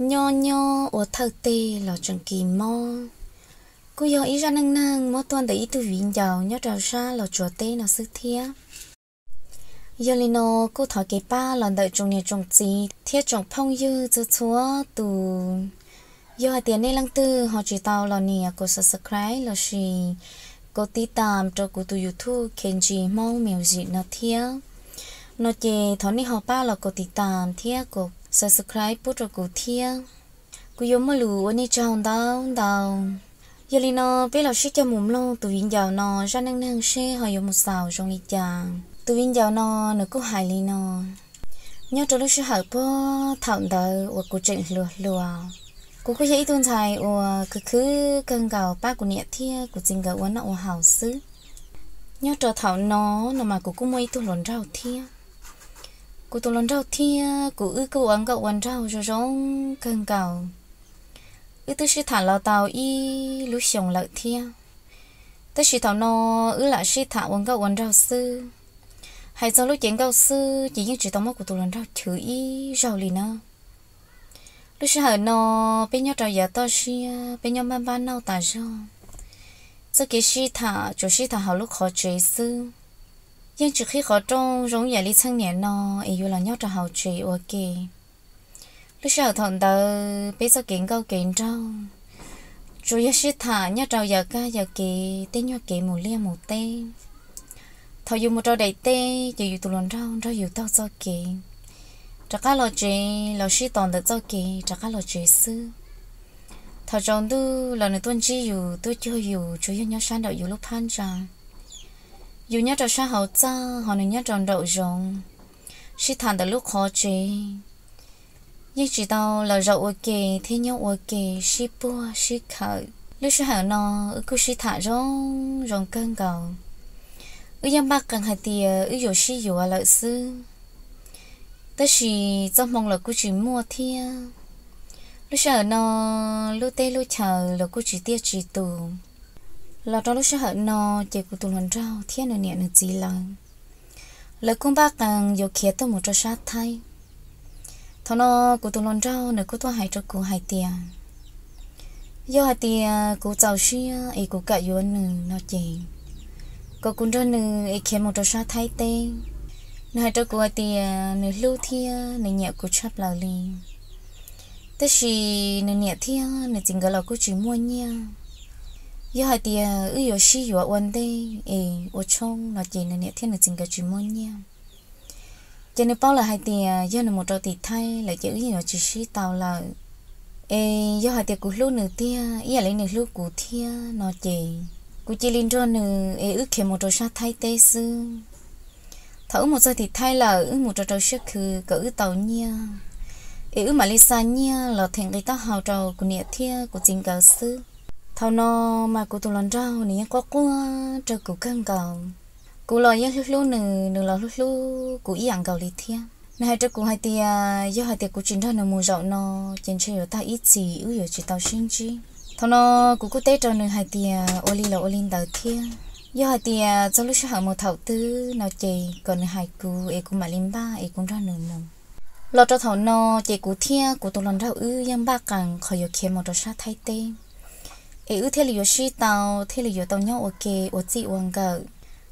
Nyob nyob ua thawj teg los tseem kis mob, kuj yog ib zaj neej neeg muab tuaj ntawm ib tug viv ncaus nyob rau sab Los Tsuas teb no xwb thiab. Yog li no, kuj thov kev pab los ntawm tsoom niam tsoom txiv thiab tsoom phooj ywg txhua txhua tus. Yog hais tias nej leej twg ho tsis tau los nias kuv subscribe lossis kuv tiv tam rau kuv tus YouTube K G Hmoob Music no thiab, no ces thov nej ho pab los kuv tiv tam thiab kuv subscribe pub rau kuv thiab. Kuv yuav muaj lus ua nej tsaug ntau ntau. Yog li no, peb los sib cog mus mloog tus viv ncaus no zaj neej neeg seb ho yuav mus xaus zoo li cas. Tus viv ncaus no nws kuj hais li no: Nyob rau lub sij hawm puag thaum ntawd uas kuv tseem hluas hluas, kuv kuj yog ib tug ntxhais uas khwv khwv kawg nkaus pab kuv niam thiab kuv txiv nkawd ua noj ua haus xwb. Nyob rau thaum no, no mas kuv kuj muaj ib tug hluas nraug thiab. Kuv tus hluas nraug thiab kuv wb kuj ua nkauj ua nraug zoo zoo kawg nkaus. Wb twb sib tham los tau ib lub xyoos lawm thiab, tab sis thaum no wb lam sib tham ua nkauj ua nraug xwb. Hais txog lub cev nkauj xwb ces yeej tsis tau muab kuv tus hluas nraug chwv ib zaug li na. Lub sij hawm no peb nyob rau yav toj siab, peb nyob npab npab nauj tas zog, txoj kev sib tham tsuas sib tham hauv lub qhov tsev xwb. Yeej tsis qhib qhov rooj zoo ib yam li txheej niam no es yuav los nyob rau hauv tsev ua ke. Lub sij hawm thaum ntawd peb txoj kev nkauj kev nraug tsuas yog sib tham nyob rau yav kab yav kev, tej nyuag kev mus liaj mus teb. Thaum yus mus rau daim teb ces yus tus hluas nraug nrog yus taug txoj kev, rov qab los tsev los sib tos ntawm txoj kev rov qab los tsev xwb. Thaum tsaus ntuj los nws tuaj ntsib yus tuaj cuag yus tsuas yog nyob sab nraum yus lub phab ntsa. Yus nyob rau sab hauv txaj ho nws nyob rau nraum zoov, sib tham ntawm lub qhov tsev. Yeej tsis tau los zaum ua ke thiab nyob ua ke sib puag sib khawm. Lub sij hawm no wb kuj sib tham zoo zoo kawg nkaus. Wb yeej npaj qees hais tias wb yuav sib yuav lawm xwb, tab sis txoj hmoo los kuj tsis muaj thiab. Lub sij hawm no lub teb lub chaws los kuj tsis tiaj tsis tus. Los rau lub sij hawm no ces kuv tus hluas nraug thiab nws niam nws txiv lawv, lawv kuj npaj qees yuav khiav tuaj mus rau sab Thaib. Thaum no kuv tus hluas nraug nws kuj tuaj hais rau kuv hais tias yog hais tias kuv txaus siab es kuv kam yuav nws no ces kom kuv nrog nws es khiav mus rau sab Thaib teb. Nws hais rau kuv hais tias nws hlub thiab nws nyiam kuv tshaj plaws li, tab sis nws niam thiab nws txiv nkawd los kuj tsis muaj nyiaj. Yog hais tias wb yuav sib yuav ua ntej es ua tshoob no ces nws niam thiab nws txiv nkawd tsis muaj nyiaj. Ces nws paub lawm hais tias yog nws mus rau tim Thaib lawm ces wb yeej yuav tsis sib tau lawm. Es yog hais tias kuv hlub nws tiag ib yam li nws hlub kuv thiab no ces kuv cia li nrog nws es wb khiav mus rau sab Thaib teb xwb. Thaum wb mus txog tim Thaib lawm wb mus rau rau siab khwv kom wb tau nyiaj, es wb mam li xa nyiaj los them nqi taub hau rau kuv niam thiab kuv txiv nkawd xwb. Thaum no mas kuv tus hluas nraug nws yeej quaj quaj rau kuv kawg nkaus. Kuv los yeej hlub hlub nws, nws los hlub hlub kuv ib yam nkaus li thiab. Nws hais rau kuv hais tias yog hais tias kuv tsis nrog nws mus zaum no ces ntshe yuav tag ib txhis wb yuav tsis tau sib ntsib. Thaum no kuv kuj teb rau nws hais tias ua li los ua li ntawd thiab, yog hais tias txog lub sij hawm mus thaum twg no ces kom nws hais kuv es kuv mam li npaj es kuv nrog nws mus. Los rau thaum no ces kuv thiab kuv tus hluas nraug wb yeej npaj qees qhov yuav khiav mus rau sab Thaib teb, es wb thiaj li yuav sib tau, thiaj li yuav tau nyob ua ke ua txij ua nkawm.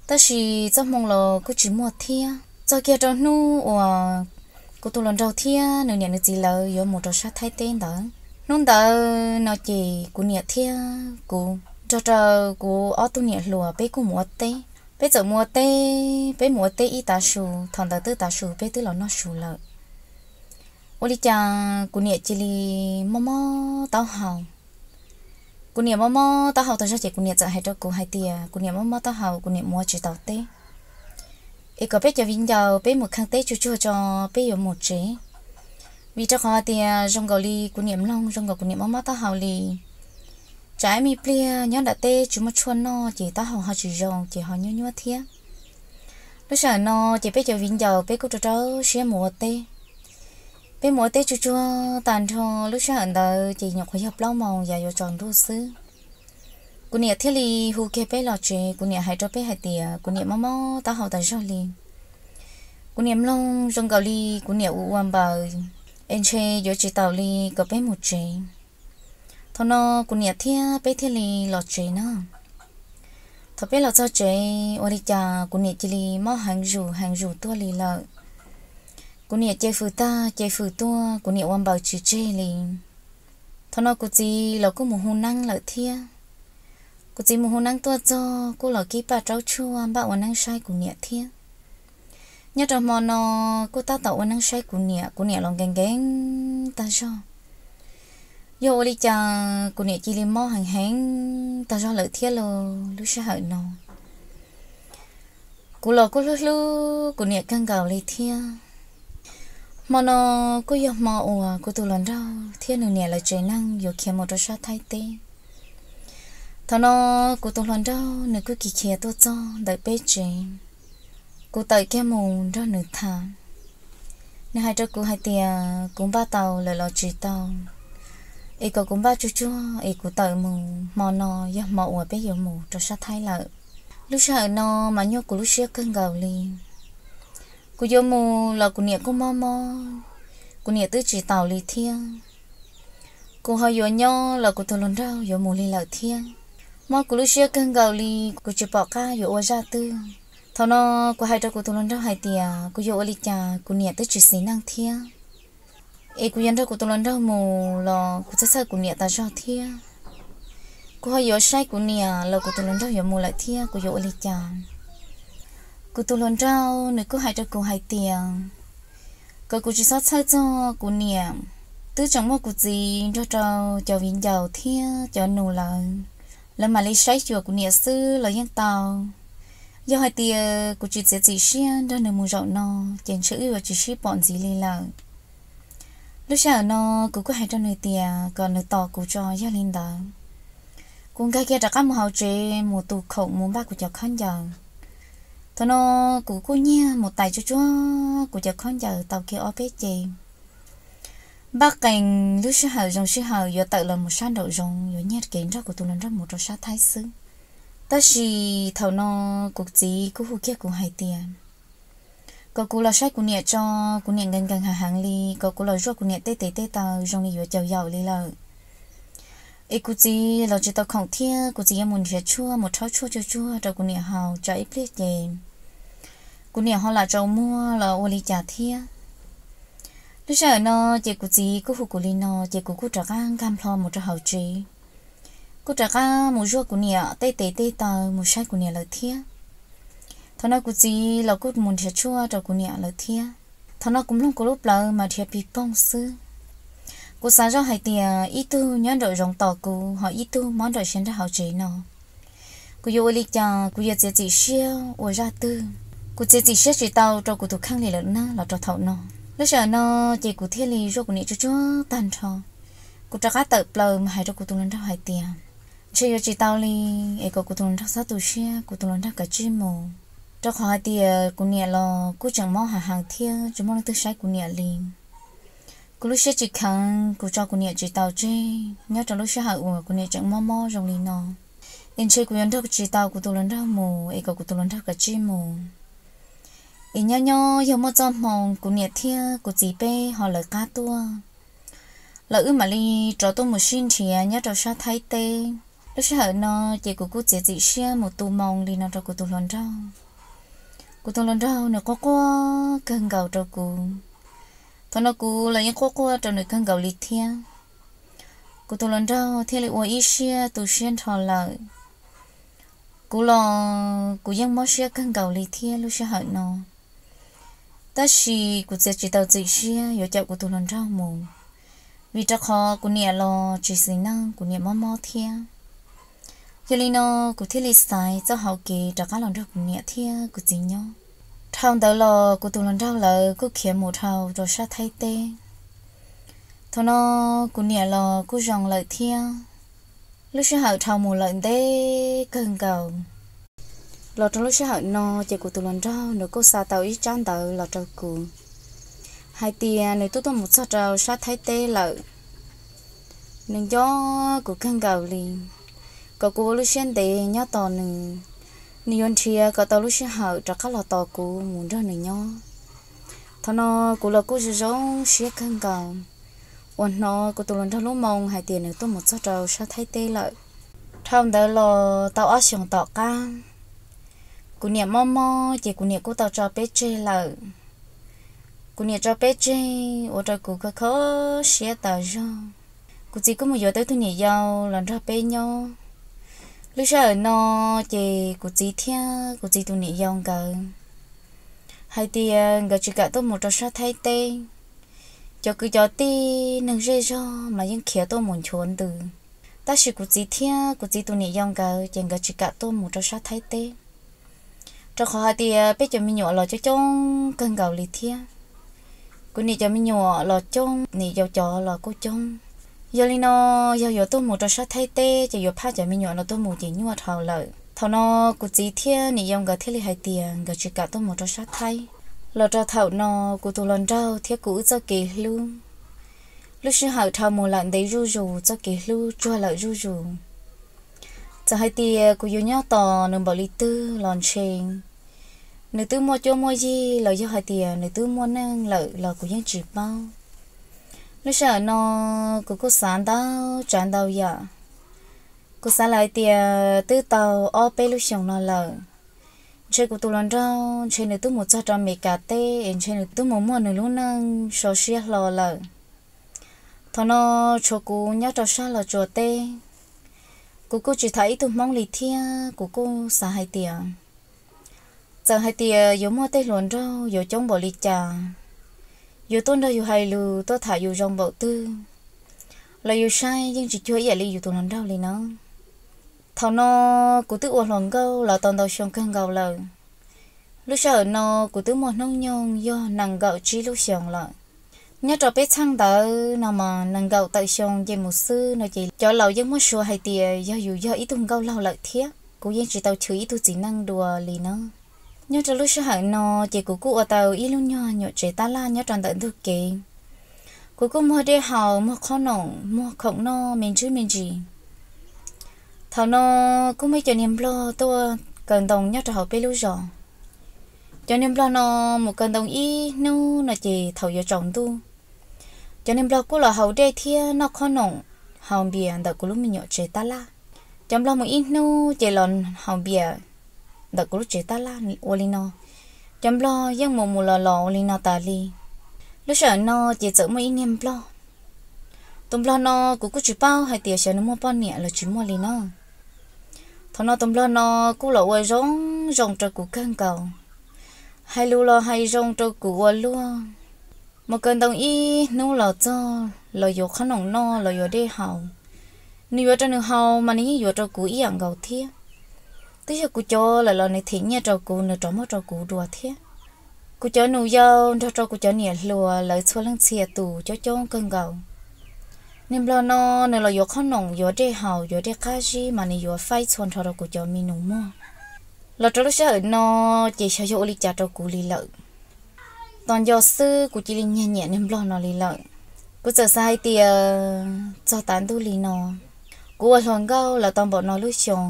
Tab sis txoj hmoo los kuj tsis muaj thiab. Txog kiag rau hnub uas kuv tus hluas nraug thiab nws niam nws txiv lawv yuav mus rau sab Thaib teb ntawd, hnub ntawd no ces kuv niam thiab kuv nrog rau kuv ob tug niam hluas peb kuj mus ua teb. Peb txawm mus ua teb, peb mus ua teb ib tav su, thaum ntawd twb tav su peb twb los noj su lawm. Ua li cas kuv niam cia li mob mob taub hau. Kuv niam mob mob taub hau tas zog ces kuv niam txawm hais rau kuv hais tias kuv niam mob mob taub hau, kuv niam mus ua tsis tau teb, es kom peb cov viv ncaus peb mus kheej teb tsuag tsuag tso peb yuav mus tsev. Vim rau qhov hais tias zoo nkaus li kuv niam mloog zoo nkaus kuv niam mob mob taub hau li. Tsam ib me pliag nyob nram teb tsis muaj tshuaj noj ces taub hau ho tsis zoo ces ho nyuaj nyuaj thiab. Lub sij hawm no ces peb cov viv ncaus peb kuj rau rau siab mus ua teb. Peb mus ua teb tsuag tsuag tag nrho, lub sij hawm ntawd ces nyuam qhuav yog plaub moos yav yuav tsaus ntuj xwb. Kuv niam thiaj li hu kiag peb los tsev, kuv niam hais rau peb hais tias kuv niam mob mob taub hau tas zog li. Kuv niam mloog zoo nkaus li kuv niam ua ua npaws, es ntshe yuav tsis taus li, kom peb mus tsev. Thaum no kuv niam thiab peb thiaj li los tsev na. Thaum peb los txog tsev ua li cas kuv niam cia li mob heev zus heev zus tuaj li lawm. Kuv niam ce fws tag ce fws tuaj, kuv niam ua npaws tsis tseg li. Thaum no kuv txiv los kuj mus hu neeb lawm thiab. Kuv txiv mus hu neeb tuaj txog kuj los kib paj raub tshuaj npaj ua neeb saib kuv niam thiab. Nyob rau hmo no kuj tab tom ua neeb saib kuv niam, kuv niam los nkees nkees tag zog. Yog ua li cas kuv niam cia li mob heev heev tag zog lawm thiab lauj. Lub sij hawm no kuv los kuj hlub hlub kuv niam kawg nkaus li thiab. Hmo no kuj yog hmo uas kuv tus hluas nraug thiab nws niam lawv tsev neeg yuav khiav mus rau sab Thaib teb. Thaum no kuv tus hluas nraug nws kuj kis khiav tuaj txog ntawm peb tsev. Kuv tawm kiag mus nrog nws tham. Nws hais rau kuv hais tias kuv npaj tau lawm los tsis tau, es kom kuv npaj tsuag tsuag es kuv tawm mus, hmo no yog hmo uas peb yuav mus rau sab Thaib lawm. Lub sij hawm no mas nyuaj kuv lub siab kawg nkaus li. Kuv yuav mus los kuv niam kuj mob mob, kuv niam twb tsis taus li thiab. Kuv ho yuav nyob los kuv tus hluas nraug yuav mus li lawm thiab. Mob kuv lub siab kawg nkaus li, kuv tsis pom qab yuav ua zaj twg. Thaum no kuv hais rau kuv tus hluas nraug hais tias kuv yuav ua li cas kuv niam twb tsis xis neej thiab. Es kuv yuav nrog kuv tus hluas nraug mus los kuv txhawj txhawj kuv niam tas zog thiab. Kuv ho yuav saib kuv niam los kuv tus hluas nraug yuav mus lawm thiab, kuv yuav ua li cas? Kuv tus hluas nraug nws kuj hais rau kuv hais tias kom kuv tsis txhob txhawj txog kuv niam, twb tseem muaj kuv txiv nrog rau cov viv ncaus thiab cov nus lawv, lawv mam li saib xyuas kuv niam xwb los yeej tau. Yog hais tias kuv tsis txiav txim siab nrog nws mus zaum no, ces ntshe wb yuav tsis sib pom ntxiv li lawm. Lub sij hawm no kuv kuj hais rau nws tias kom nws tos kuv tso, yog li ntawd kuv nkag kiag rov qab mus hauv tsev mus tu khoom mus npaj kuv cov khaub ncaws. Thaum no kuv kuj nyiag mus tais tsuag tsuag kuv cov khaub ncaws tau kiag ob peb ce. Npaj qees lub sij hawm zoo sij hawm yuav tawm los mus sab nraum zoov yuav nyiag kev nrog kuv tus hluas nraug mus rau sab Thaib xwb. Tab sis thaum no kuv txiv kuj hu kiag kuv hais tias kom kuv los saib kuv niam tso, kuv niam nkees nkees heev heev li, kom kuv los zuaj kuv niam tej tes tej taw zoo li yuav caum yaum li lawm. Es kuv txiv los tsis tau khoom thiab, kuv txiv yuav mus nrhiav tshuaj mus rhaub tshuaj tsuag tsuag rau kuv niam haus tsam ib pliag ces kuv niam ho lam tsaus muag los ua li cas thiab. Lub sij hawm no ces kuv txiv kuj hu kuv li no ces kuv kuj rov qab nkag nplho mus rau hauv tsev, kuj rov qab mus zuaj kuv niam tej tes tej taw mus saib kuv niam lawm thiab. Thaum no kuv txiv los kuj mus nrhiav tshuaj rau kuv niam lawm thiab. Thaum no kuv mloog kuv lub plawv mas nrhiav pig poog xwb. Kuv xav zoj hais tias ib tug nyob nraum zoov tos kuv ho ib tug mob nraum siab nrog hauv tsev no. Kuv yuav ua li cas, kuv yuav txiav txim siab ua zaj twg? Kuv txiav txim siab tsis tau rau kuv tus kheej li lawm na los rau thaum no. Lub sij hawm no ces kuv thiaj li zuaj kuv niam tsuag tsuag tag nrho. Kuv rov qab tawm plaws mus hais rau kuv tus hluas nraug hais tias ntshe yuav tsis tau li, es kom kuv tus hluas nraug txhob tu siab, kuv tus hluas nraug kav tsij mus, rau qhov hais tias kuv niam los kuj tseem mob heev heev thiab tsis muaj leej twg saib kuv niam li. Kuv lub siab tsis kheev, kuv tso kuv niam tsis tau tseg nyob rau lub sij hawm uas kuv niam tseem mob mob zoo li no, es ntshe kuv yuav nrog tsis tau kuv tus hluas nraug mus, es kom kuv tus hluas nraug kav tsij mus. Es nyob nyob yog muaj txoj hmoo kuv niam thiab kuv txiv peb ho lawv qab tuaj, lawv wb mam li rov tuaj mus sib nrhiav nyob rau sab Thaib teb. Lub sij hawm no ces kuv kuj txiav txim siab mus tu moo li no rau kuv tus hluas nraug. Kuv tus hluas nraug nws quaj quaj kawg nkaus rau kuv. Thaum no kuv los yeej quaj quaj rau nws kawg nkaus li thiab. Kuv tus hluas nraug thiaj li ua ib siab tu siab nrho lawm. Kuv los kuv yeej mob siab kawg nkaus li thiab lub sij hawm no. Tab sis kuv txiav tsis tau txim siab yuav caum kuv tus hluas nraug mus, vim rau qhov kuv niam los tsis xis neej, kuv niam mob mob thiab. Yog li no kuv thiaj li xaiv txoj hau kev rov qab los nrog kuv niam thiab kuv txiv nyob. Dhau ntawd los kuv tus hluas nraug lawv kuj khiav mus dhau rau sab Thaib teb. Thaum no kuv niam los kuj zoo lawm thiab. Lub sij hawm dhau mus lawm ntev kawg nkaus. Los rau lub sij hawm no ces kuv tus hluas nraug nws kuj xa tau ib tsab ntawv los rau kuv hais tias nws twb tuaj mus txog rau sab Thaib teb lawm. Nws nco kuv kawg nkaus li, kom kuv ua lub siab ntev nyob tos nws. Nws yuav nrhiav kom tau lub sij hawm rov qab los tos kuv mus nrog nws nyob. Thaum no kuv los kuj zoo zoo siab kawg nkaus uas hnov kuv tus hluas nraug lub moo hais tias nws tuaj mus txog rau sab Thaib teb lawm. Dhau ntawd los tau ob xyoos tom qab, kuv niam mob mob ces kuv niam kuj tau tso peb tseg lawm. Kuv niam tso peb tseg ua rau kuv kho kho siab tas zog. Kuv txiv kuj mus yuav tau ib tug niam yau los nrog peb nyob. Lub sij hawm no ces kuv txiv thiab kuv txiv tus niam yau nkawd hais tias nkawd tsis kam tuaj mus rau sab Thaib teb. Cov kwv cov tij neeg zej zog mas yeej khiav tuaj mus nchuav ntws, tab sis kuv txiv thiab kuv txiv tus niam yau nkawd ces nkawd tsis kam tuaj mus rau sab Thaib teb, rau qhov hais tias peb cov me nyuam los coob coob kawg nkaus li thiab. Kuv niam cov me nyuam los coob, niam yau cov los kuj coob. Yog li no, yog yuav tuaj mus rau sab Thaib teb ces yuav phaj cov me nyuam no tuaj mus ces nyuaj dhau lawm. Thaum no kuv txiv thiab niam yau nkawd thiaj li hais tias nkawd tsis kam tuaj mus rau sab Thaib. Los rau thaum no kuv tus hluas nraug thiab kuv wb txoj kev hlub, lub sij hawm dhau mus lawm ntev zuj zus, txoj kev hlub tsuag lawm zuj zus. Txawm hais tias kuv yuav nyob tos nws npaum li twg los ntshe nws twb muaj cuab muaj yig los yog hais tias nws twb muaj neej lawm los kuv yeej tsis paub. Lub sij hawm no kuv kuj xav ntau tsav ntau yam. Kuv xav lawm hais tias twb tau ob peb lub xyoos no lawm, ntshe kuv tus hluas nraug ntshe nws twb mus txog rau Amelikas teb es ntshe nws twb mus muaj nws lub neej so siab hlo lawm. Thaum no tshuav kuv nyob rau sab Los Tsuas teb, kuv kuj tsis tham ib tug Hmoob li thiab kuv kuj xav hais tias txawm hais tias yuav muaj tej hluas nraug yuav coob npaum li cas, yuav tuaj nrog yus hais lus tuaj tham yus zoo npaum twg, los yus saib yeej tsis cuag ib yam li yus tus hluas nraug li no. Thaum no kuv twb ua hluas nkauj los tau ntau xyoo kawg nkaus lawm. Lub sij hawm no kuv twb muaj hnub nyoog yog nees nkaum tsib lub xyoos lawm. Nyob rau peb txheej ntawd no mas nees nkaum tawm xyoo nce mus xwb no ces cov laus yeej muab suav hais tias yog yus yog ib tug nkauj laug lawm thiab. Kuv yeej tsis tau chwv ib tug txiv neej dua li no. Nyob rau lub sij hawm no ces kuv kuj ua tau ib lub nyuag nyuam tsev tab laj nyob rau ntawm ntug kev. Kuv kuj muag dej haus, muag qhob noom, muag khoom noj me ntsis me ntsis. Thaum no kuj muaj ib cov niag nplog tuaj kaw ntoo nyob rau hauv peb lub zos. Cov niag nplog no mus kaw ntoo ib hnub no ces thaum yuav tsaus ntuj, cov niag nplog kuj los haus dej thiab noj qhob noom, haus npias ntawm kuv lub me nyuam tsev tab laj. Cov nplog mus ib hnub ces los haus npias ntawm kuv lub tsev tab laj ua li no. Cov nplog yeej mus mus los los ua li no tas li. Lub sij hawm no ces txawm muaj ib niag nplog. Tus nplog no kuv kuj tsis paub hais tias xyov nws muaj poj niam los tsis muaj li no. Thaum no tus nplog no kuj los ua zoo zoo rau kuv kawg nkaus, hais lus los hais zoo rau kuv ua luaj. Mus kaw ntoo ib hnub los txog los yuav qhob noom noj los yuav dej haus. Nws yuav rau nws haus mas nws yeej yuav rau kuv ib yam nkaus thiab. Twb yog kuv cov lawm los nws them nyiaj rau kuv, nws rov muab rau kuv dua thiab. Kuv cov nus yau nrog rau kuv cov niam hluas lawv txhua leej txhia tus coob coob kawg nkaus. Niag nplog no nws los yuav qhob noom, yuav dej haus, yuav dej qab zib mas nws yuav faib txhua nrho rau kuv cov me nus muag. Los rau lub sij hawm no ces xyov yog ua li cas rau kuv li lawm. Tos nco xwb kuv cia li nyiag nyiam niag nplog no li lawm. Kuv txawm xav hais tias txog tav ntuj li no, kuv ua hluas nkauj los tau npaum no lub xyoo,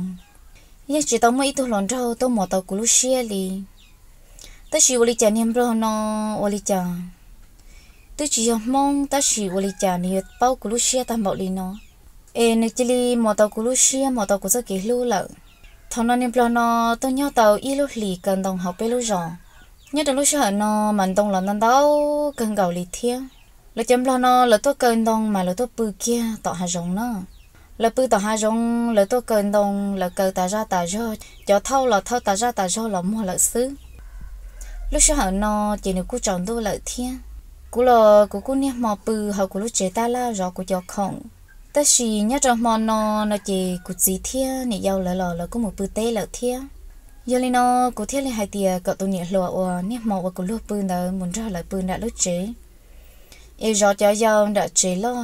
yeej tsis tau muaj ib tug hluas nraug tuaj muas tau kuv lub siab li. Tab sis ua li cas niag nplog no, ua li cas twb tsis yog Hmoob tab sis ua li cas nws yuav paub kuv lub siab tag npaum li no, es nws cia li muas tau kuv lub siab, muas tau kuv txoj kev hlub lawm. Thaum no niag nplog no tuaj nyob tau ib lub hlis kaw ntoo hauv peb lub zos. Nyob rau lub sij hawm no mas ntoo los ntau ntau kawg nkaus li thiab. Lawv cov nplog no lawv tuaj kaw ntoo mas lawv tuaj pw kiag tom hav zoov na. Lawv pw tom hav zoov, lawv tuaj kaw ntoo, lawv kaw tas zaj tas zog, cov thauj los thauj tas zaj tas zog los muag lawm xwb. Lub sij hawm no ces nws kuj tsaus ntuj lawm thiab. Kuv los kuv kuj niaj hmo pw hauv kuv lub tsev tab laj zov kuv cov khoom, tab sis nyob rau hmo no, no ces kuv txiv thiab niam yau lawv los lawv kuj mus pw teb lawm thiab. Yog li no kuv thiaj li hais tias kom tus niam hluas uas niaj hmo uas kuv luag pw ntawd mus nrog lawv pw nram lub tsev, es zov cov yau nram tsev loj.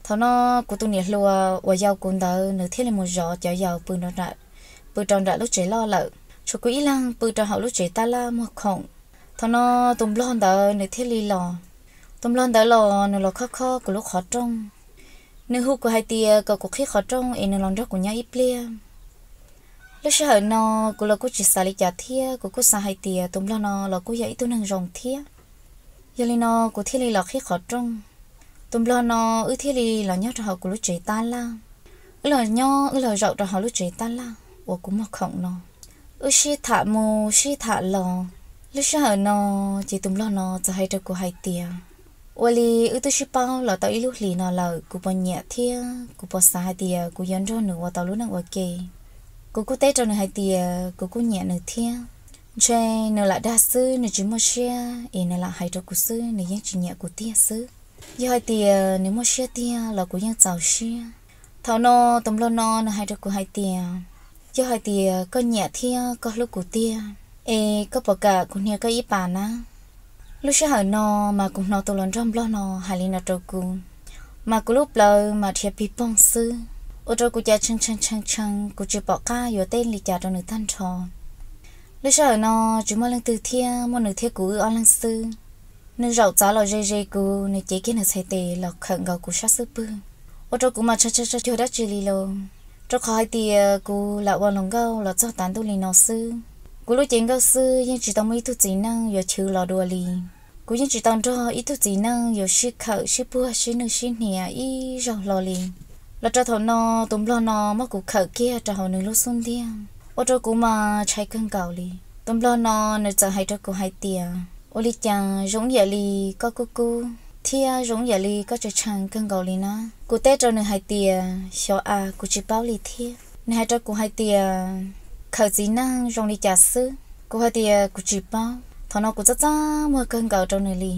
Thaum no kuv tus niam hluas uas yau kuv ntawd nws thiaj li mus zov cov yau pw rau nram lub tsev loj lawm, tshuav kuv ib leeg pw rau hauv lub tsev tab laj muag khoom. Thaum no tus nplog ntawd nws thiaj li los. Tus nplog ntawd los nws los khob khob kuv lub qhov rooj. Nws hu kuv hais tias kom kuv qhib qhov rooj es nws los nrog kuv nyob ib pliag. Lub sij hawm no kuv los kuj tsis xav li cas thiab, kuv kuj xav hais tias tus nplog no los kuj yog ib tug neeg zoo thiab. Yog li no kuv thiaj li los qhib qhov rooj. Tus nplog no wb thiaj li los nyob rau hauv kuv lub tsev tab laj. Wb los nyob wb los zaum rau hauv lub tsev tab laj uas kuv muag khoom no. Wb sib tham mus sib tham los, lub sij hawm no ces tus nplog no txawm hais rau kuv hais tias, ua li wb twb sib paub los tau ib lub hlis no lawm, kuv puas nyiam thiab kuv puas xav hais tias kuv yuav nrog nws ua tau lub neej ua ke. Kuv kuj teb rau nws hais tias kuv kuj nyiam nws thiab, ntshe nws lam dag xwb, nws tsis muaj siab es nws lam hais rau kuv xwb, nws yeej tsis nyiam kuv tiag xwb. Yog hais tias nws muaj siab tiag los kuv yeej txaus siab. Thaum no tus nplog no nws hais rau kuv hais tias, yog hais tias koj nyiam thiab koj hlub kuv tiag, es koj puas kam kuv hnia koj ib pas na? Lub sij hawm no mas kuv hnov tus hluas nraug nplog no hais li no rau kuv, mas kuv lub plawv mas dhia pig poog xwb, ua rau kuv cas tshee tshee tshee tshee, kuv tsis pom qab yuav teb li cas rau nws tag nrho. Lub sij hawm no tsis muaj leej twg thiab, muaj nws thiab kuv wb ob leeg xwb. Nws zaum txav los ze ze kuv, nws cev kiag nws txhais tes los khawm nkaus kuv sab xub pwg, ua rau kuv mas tshee tshee tshee cuag dab tsi li los, rau qhov hais tias kuv lam ua hluas nkauj los txog tav ntuj li no xwb. Kuv lub cev nkauj xwb yeej tsis tau muaj ib tug txiv neej yuav chwv los dua li. Kuv yeej tsis tau nrog ib tug txiv neej yuav sib khawm sib puag sib nwj sib hnia ib zaug hlo li. Los rau thaum no, tus nplog no muab kuv khawm kiag rau hauv nws lub xub ntiag, ua rau kuv mas ntshai kawg nkaus li. Tus nplog no nws txawm hais rau kuv hais tias, ua li cas zoo ib yam li koj kub kub thiab zoo ib yam li koj tshee tshee kawg nkaus li na? Kuv teb rau nws hais tias, xyov a, kuv tsis paub li thiab. Nws hais rau kuv hais tias, khawm txiv neej zoo li cas xwb? Kuv hais tias kuv tsis paub. Thaum no kuv txaj txaj muag kawg nkaus rau nws li.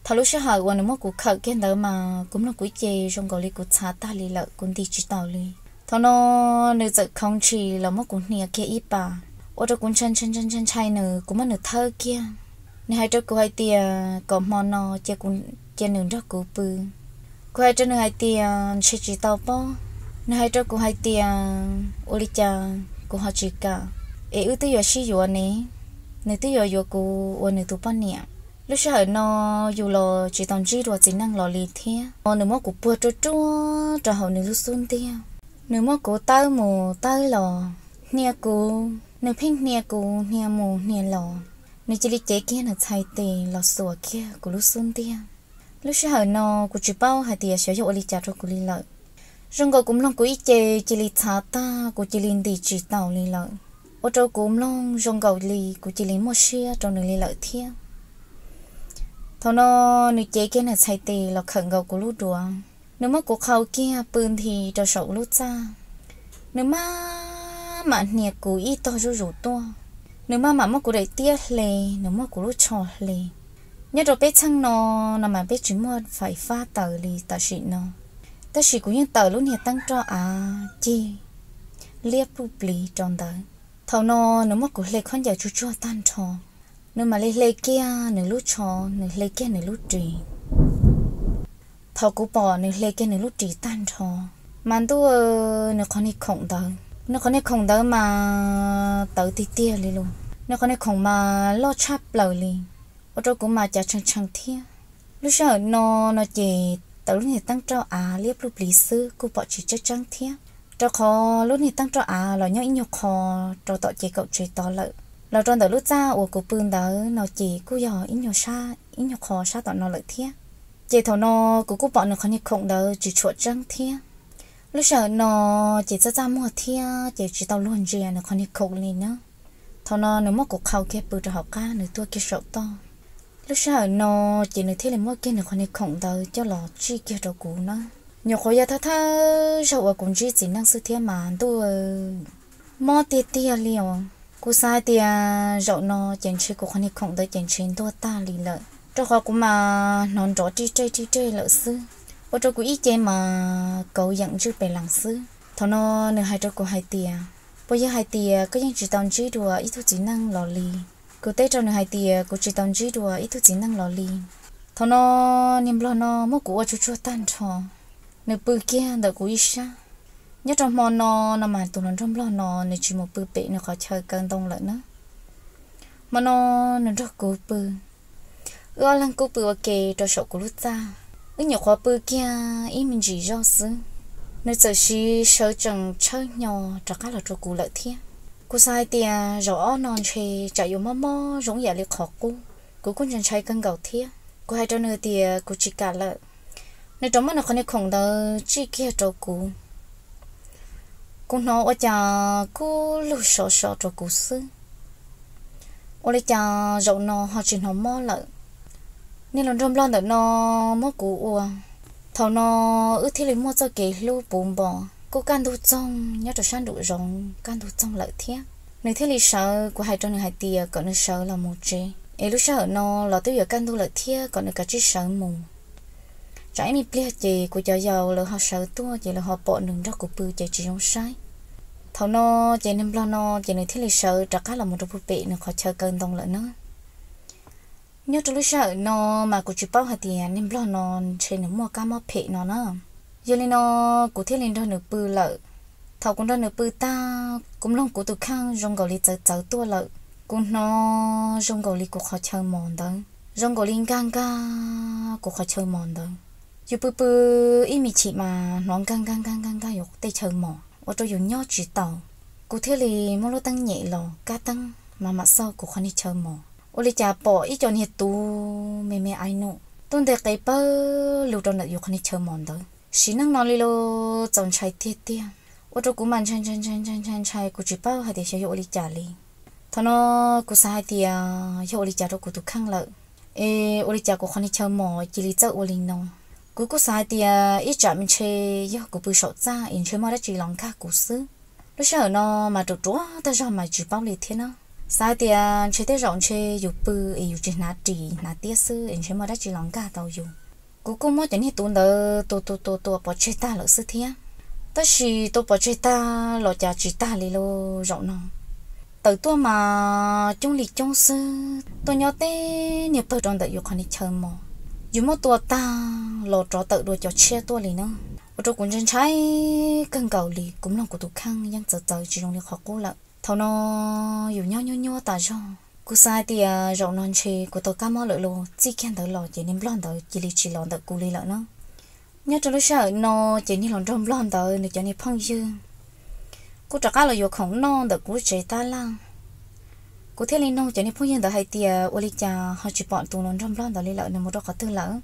Thaum lub sij hawm uas nws muab kuv khawm kiag ntawd mas kuv mloog kuv ib ce zoo nkaus li kuv txhav tag li lawm, kuv nti tsis taus li. Thaum no nws txawm khoov ntshis los muab kuv hnia kiag ib pas, ua rau kuv ntshai ntshai ntshai ntshai nws, kuv muab nws thawb kiag. Nws hais rau kuv hais tias kom hmo no cia nws nrog kuv pw. Kuv hais rau nws hais tias ntshe tsis tau pob. Nws hais rau kuv hais tias, ua li cas kuv ho tsis kam, es wb twb yuav sib yuav ne, nws twb yuav yuav kuv ua nws tus poj niam. Lub sij hawm no yus los tsis tau ntsib dua txiv neej los li thiab, nws muab kuv puag ruaj ruaj rau hauv nws lub xub ntiag. Nws muab kuv tawb mus tawb los, hnia kuv, nws pheej hnia kuv hnia mus hnia los. Nws cia li cev kiag nws txhais tes los xuas kiag kuv lub xub ntiag. Lub sij hawm no kuv tsis paub hais tias xyov yog ua li cas rau kuv li lawm. Zoo nkaus kuv mloog kuv ib ce cia li txhav tag, kuv cia li nti tsis taus li lawm, ua rau kuv mloog zoo nkaus li kuv cia li muaj siab rau nws li lawm thiab. Thaum no nws cev kiag nws txhais tes los khawm nkaus kuv lub duav, nws muab kuv qhau kiag pw nthi rau saum lub txaj. Nws maj mam hnia kuv ib tog zuj zus tuaj, nws maj mam muab kuv daim tiab hle, nws muab kuv lub tsho hle. Nyob rau peb txheej no, no mas peb tsis muaj fais fab taws li tam sim no, tab sis kuv yeej tawm lub niag teeb roj av cig liab pluj plis rau ntawd. Thaum no nws muab kuv hle khaub ncaws tsuag tsuag tag nrho, nws mam li hle kiag nws lub tsho, nws hle kiag nws lub ris. Thaum kuv pom nws hle kiag nws lub ris tag nrho, mas ntuj, nws qhov niag khoom ntawd, nws qhov niag khoom ntawd mas tawv tiag tiag li lus, nws qhov niag khoom mas loj tshaj plaws li, ua rau kuv mas cav tshee tshee thiab. Lub sij hawm no, no ces tawm lub niag teeb roj av liab pluj plis xwb kuj pom tsis tseeb tseeb thiab, rau qhov lub niag teeb roj av los nyob ib nyuag qho rau tom ces kaum tsev tod lawm. Los rau ntawm lub txaj uas kuv pw ntawd no ces kuj yog ib nyuag qho sab tom no lawm thiab. Ces thaum no kuv kuj pom nws qhov niag khoom ntawd tsis tshua tseeb thiab. Lub sij hawm no ces txaj txaj muag thiab ces tsis tau luag ntsia nws qhov niag khoom li na. Thaum no nws muab kuv qhau kiag pw rau hauv qab, nws tuaj kiag saum toj. Lub sij hawm no ces nws thiaj li muab kiag nws qhov niag khoom ntawd coj los tsij kiag rau kuv na. Nyuam qhuav yog thawj thawj zaug uas kuv ntsib txiv neej xwb thiab mas ntuj, mob tiag tiag li os. Kuv xav hais tias zaum no ces ntshe kuv qhov niag khoom ntawd ces ntshe ntuag tag li lawm, rau qhov kuv mas hnov nrov rij rij rij rij lawm xwb, ua rau kuv ib ce mas kauv yeem ntswj pes lees xwb. Thaum no nws hais rau kuv hais tias, puas yog hais tias koj yeej tsis tau ntsib dua ib tug txiv neej los li? Kuv teb rau nws hais tias kuv tsis tau ntsib dua ib tug txiv neej los li. Thaum no niag nplog no muab kuv ua tsuag tsuag tag nrho, nws pw kiag ntawm kuv ib sab. Nyob rau hmo no, no mas tus hluas nraug nplog no nws tsis mus pw pem nws qhov chaw kaw ntoo lawm na. Hmo no nws nrog kuv pw, wb ob leeg kuj pw ua ke rau saum kuv lub txaj. Wb nyuam qhuav pw kiag ib me ntsis zog xwb, nws txawm siv sawv tsees tshawb hnyo rov qab los rau kuv lawm thiab. Kuv xav hais tias zaum ob no ntshe tsam yuav mob mob zoo ib yam li qhov qub, kuv kuj ntshai ntshai kawg nkaus thiab. Kuv hais rau nws tias kuv tsis kam lawm. Nws rov muab nws qhov niag khoom ntawd tsij kiag rau kuv. Kuv hnov ua cas kub lug sov sov rau kuv xwb. Ua li cas zaum no ho tsis hnov mob lawm? Niag hluas nraug nplog ntawm no muab kuv ua. Thaum no wb thiaj li muaj txoj kev hlub puv npo. Kuj kaj ntug txoog nyob rau sab nraum zoov, kaj ntug txoog lawm thiab. Nws thiaj li sawv, kuv hais rau nws hais tias kom nws sawv los mus tsev, es lub sij hawm no los twb yuav kaj ntug lawm thiab, kom nws kav tsij sawv mus. Tsam ib me pliag ces kuv cov yau lawv ho sawv tuaj ces lawv ho pom nws nrog kuv pw ces tsis zoo saib. Thaum no ces niag nplog no ces nws thiaj li sawv rov qab los mus rau puag pem nws qhov chaw kaw ntoo lawm na. Nyob rau lub sij hawm no mas kuv tsis paub hais tias niag nplog no ntshe nws muaj kab mob phem no na. Yog li no kuv thiaj li nrog nws pw lawm. Thaum kuv nrog nws pw tag, kuv mloog kuv tus kheej zoo nkaus li txawv txawv tuaj lawm. Kuv hnov zoo nkaus li kuv qhov chaw mos ntawd, zoo nkaus li nkag nkag kuv qhov chaw mos ntawd. Yus pw pw ib me chim mas hnov nkag nkag nkag nkag nkag yus tej chaw mos ua rau yus nyob tsis taus. Kuv thiaj li muab lub teeb nyem los kab teeb mas mam xauj kuv qhov niag chaw mos, ua li cas pom ib co niag tub me me ai num tuaj nteg qe pawg lug rau ntawm yus qhov niag chaw mos ntawd. Sim neej no li los txaus ntshai tiag tiag, ua rau kuv mas ntshai ntshai ntshai ntshai ntshai ntshai, kuv tsis paub hais tias xyov yog ua li cas li. Thaum no kuv xav hais tias yog ua li cas rau kuv tus kheej lawm, es ua li cas kuv qhov niag chaw mos cia li txawj ua li no. Kuv kuj xav hais tias ib tsam me ntshe yog kuv pw saum txaj es ntshe muaj dab tsi los nkag kuv xwb. Lub sij hawm no mas ruam ruam tag zog mas tsis paub li thiab na. Xav hais tias ntshe tej zaum ntshe yus pw es yus tsis hnav ris hnav tiab xwb es ntshe muaj dab tsi los nkag tau yus. Kuv kuj muab cov niag tub ntawd tua tua tua tua pov tseg tag lawm xwb thiab. Tab sis tua pov tseg tag los cas tsis tag li lauj, zaum no tawm tuaj mas coob li coob xwb, tuaj nyob teb niag pawg rau ntawm yus qhov niag chaw mos. Yus muab tua tag los rov tawm dua cov tshiab tuaj li na. Ua rau kuv ntshai ntshai kawg nkaus li, kuv mloog kuv tus kheej yeej txawv txawv tsis zoo li qhov qub lawm. Thaum no yus nyob nyuab nyuab tas zog, kuv xav hais tias zaum no ntshe kuv tau kab mob lawm los txij kiag ntawd los ces niag nplog ntawd cia li tsis los ntawm kuv li lawm na. Nyob rau lub sij hawm no ces niag hluas nraug nplog ntawd nws cov niag phooj ywg kuj rov qab los yuav khoom noj ntawm kuv tsev tab laj. Kuv thiaj li nug cov niag phooj ywg ntawd hais tias ua li cas ho tsis pom tus hluas nraug nplog ntawd li lawm, nws mus rau qhov twg lawm?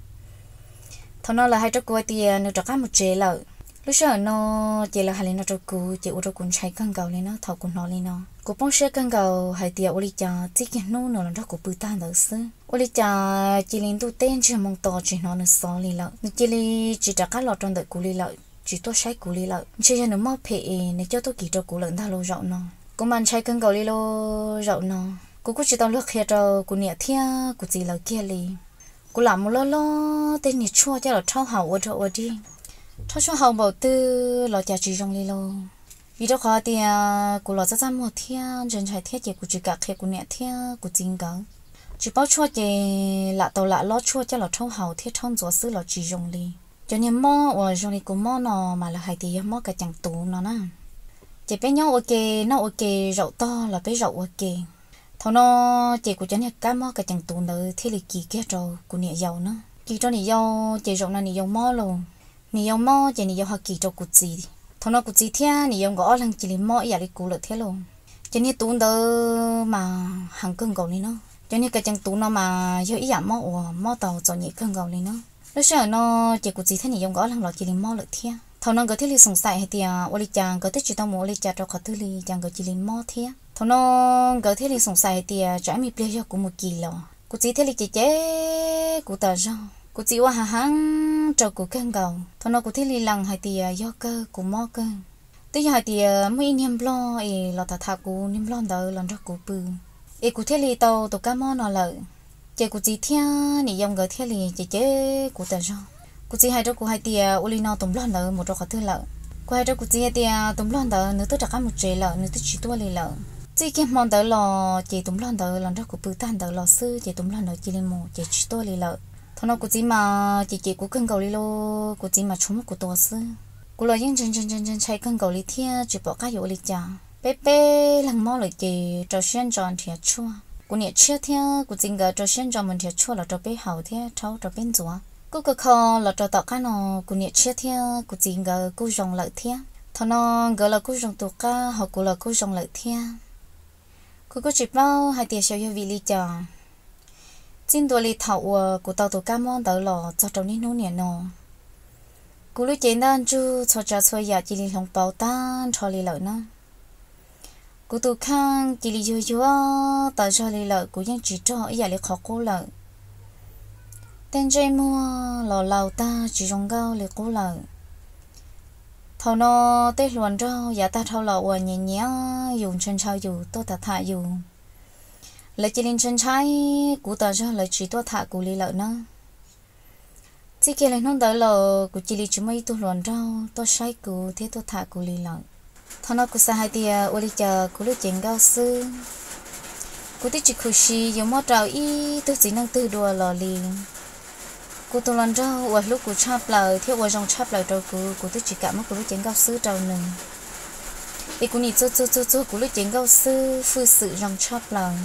Thaum no lawv hais rau kuv hais tias nws rov qab mus tsev lawm. Lub sij hawm no ces lawv hais li no rau kuv ces ua rau kuv ntshai kawg nkaus li na. Thaum kuv hnov li no kuv poob siab kawg nkaus hais tias ua li cas txij kiag hnub nws los nrog kuv pw tag ntawd xwb, ua li cas cia li ntuj teb ntsiag moo to tsis hnov nws xov li lawm, nws cia li tsis rov qab los rau ntawm kuv li lawm, tsis tuaj saib kuv li lawm. Ntshe yog nws mob phem es nws coj tuaj kis rau kuv lawm ntag lauj zaum no. Kuv mas ntshai kawg nkaus li lauj zaum no. Kuv kuj tsis tau luag qhia rau kuv niam thiab kuv txiv lawv kiag li. Kuv lam mus loj loj tej niag tshuaj coj los rhaub haus ua dog ua dig, rhaub tshuaj haus npaum twg los cas tsis zoo li lauj. Vim rau qhov tias kuv los txaj txaj muag thiab ntshai ntshai thiab ces kuv tsis kam qhia kuv niam thiab kuv txiv nkawd. Tsis paub tshuaj ces lam tau lam lob tshuaj coj los rhaub haus thiab rhaub ntxuav xwb los tsis zoo li. Cov niag mob uas zoo li kuv mob no mas lawv hais tias yog mob ka cees tuv no na. Ces peb nyob ua ke, noj ua ke, zaum tog los peb zaum ua ke. Thaum no ces kuv cov niag kab mob ka cees tuv ntawd thiaj li kis kiag rau kuv niam yau na. Kis rau niam yau ces zaum no niam yau mob lauj. Niam yau mob ces niam yau ho kis rau kuv txiv. Thaum no kuv txiv thiab niam yau nkawd ob leeg cia li mob ib yam li kuv lawm thiab lauj. Ces niag tuv ntawd mas heev kawg nkaus li na. Cov niag ka cees tuv no mas yog ib yam mob uas mob tau txom nyem kawg nkaus li na. Lub sij hawm no ces kuv txiv thiab niam yau nkawd ob leeg los cia li mob lawm thiab. Thaum no nkawd thiaj li xoom xaim hais tias ua li cas nkawd twb tsis tau mus ua li cas rau qhov twg li cas nkawd cia li mob thiab. Thaum no nkawd thiaj li xoom xaim hais tias tsam ib me pliag yog kuv mus kis los. Kuv txiv thiaj li cem cem kuv tas zog. Kuv txiv ua hav heev rau kuv kawg nkaus. Thaum no kuv thiaj li lees hais tias yog kawg kuv mob kawg. Twb yog hais tias muaj ib niag nplog es los tham tham kuv, niag nplog ntawd los nrog kuv pw, es kuv thiaj li tau tus kab mob no lawm. Ces kuv txiv thiab niam yau nkawd thiaj li cem cem kuv tas zog. Kuv txiv hais rau kuv hais tias ua li no tus nplog ntawd mus rau qhov twg lawm? Kuv hais rau kuv txiv hais tias tus nplog ntawd nws twb rov qab mus tsev lawm, nws twb tsis tuaj li lawm. Txij kiag hmo ntawd los ces tus nplog ntawd los nrog kuv pw tag ntawd los xwb ces tus nplog ntawd cia li mus ces tsis tuaj li lawm. Thaum no kuv txiv mas cem cem kuv kawg nkaus li lauj, kuv txiv mas tshuav muab kuv tua xwb. Kuv los yeej ntshai ntshai ntshai ntshai kawg nkaus li thiab tsis pom qab yuav ua li cas. Peb peb leeg mob lawm ces rau siab ntso nrhiav tshuaj. Kuv niam tshiab thiab kuv txiv nkawd rau siab ntso mus nrhiav tshuaj los rau peb haus thiab rhaub rau peb ntxuav. Kuj kaw kho los rau tom qab no kuv niam tshiab thiab kuv txiv nkawd kuj zoo lawm thiab. Thaum no nkawd los kuj zoo tus qab ho kuv los kuj zoo lawm thiab. Kuv kuj tsis paub hais tias xyov yog vim li cas, Txij ntua li thaum uas kuv tau tus kab mob ntawd los txog rau niaj hnub niam no, kuv lub cev ntaj ntsug txhua tsav txhua yam cia li hloov pauv tag nrho li lawm na. Kuv tus kheej cia li yuag yuag tas zog li lawm, kuv yeej tsis rog ib yam li qhov qub lawm. Tej ntsej muag los laus tag tsis zoo nkauj li qub lawm. Thaum no tej hluas nraug yav tag dhau los uas nyiam nyiam yus, ntshaw ntshaw yus, tuaj tham tham yus, lawv cia li ntshai ntshai kuv tas zog, lawv tsis tuaj tham kuv li lawm na. Txij kiag li hnub ntawd los kuv cia li tsis muaj ib tug hluas nraug tuaj saib kuv thiab tuaj tham kuv li lawm. Thaum no kuv xav hais tias ua li cas kuv lub cev nkauj xwb, kuv twb tsis khuv xim yuav muab rau ib tug txiv neej twg dua los li. Kuv tus hluas nraug uas hlub kuv tshaj plaws thiab ua zoo tshaj plaws rau kuv, kuv twb tsis kam muab kuv lub cev nkauj xwb rau nws. Es kuv nim txuag txuag txuag txuag kuv lub cev nkauj xwb, hwj xwm zoo tshaj plaws.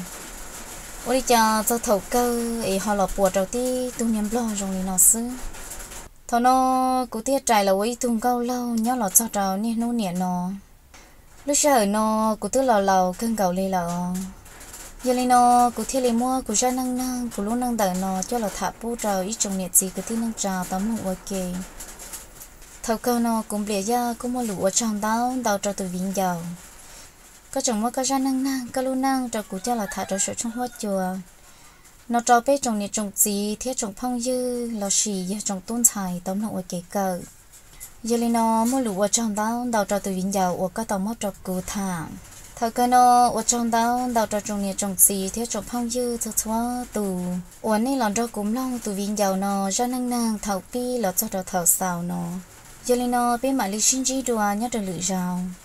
Ua li cas txog thaum kawg es ho los puas rau tib tug niag nplog zoo li no xwb. Thaum no kuv thiaj rais los ua ib tug nkauj laug nyob los txog rau niaj hnub niam no. Lub sij hawm no kuv twb los laus kawg nkaus li lawm os. Yog li no kuv thiaj li muab kuv zaj neej neeg, kuv lub neej ntawm no coj los tham pub rau ib tsoom niam txiv kwv tij neej tsa tau mloog ua ke. Thaum kawg no kuv Nplias Yaj kuj muaj lus ua tsaug ntau ntau rau tus viv ncaus, koj tseem muab koj zaj neej neeg, koj lub neej rau kuv coj los tham rau saum tshooj huab cua no rau peb tsoom niam tsoom txiv thiab tsoom phooj ywg lossis yog tsoom tub ntxhais tau mloog ua kev kawm. Yog li no muaj lus ua tsaug ntau ntau rau tus viv ncaus uas koj tau muab rau kuv tham. Thaum kawg no ua tsaug ntau ntau rau tsoom niam tsoom txiv thiab tsoom phooj ywg txhua txhua tus uas nej los nrog kuv mloog tus viv ncaus no zaj neej neeg thaum pib los txog rau thaum xaus no. Yog li no peb mam li sib ntsib dua nyob rau lwm zaus.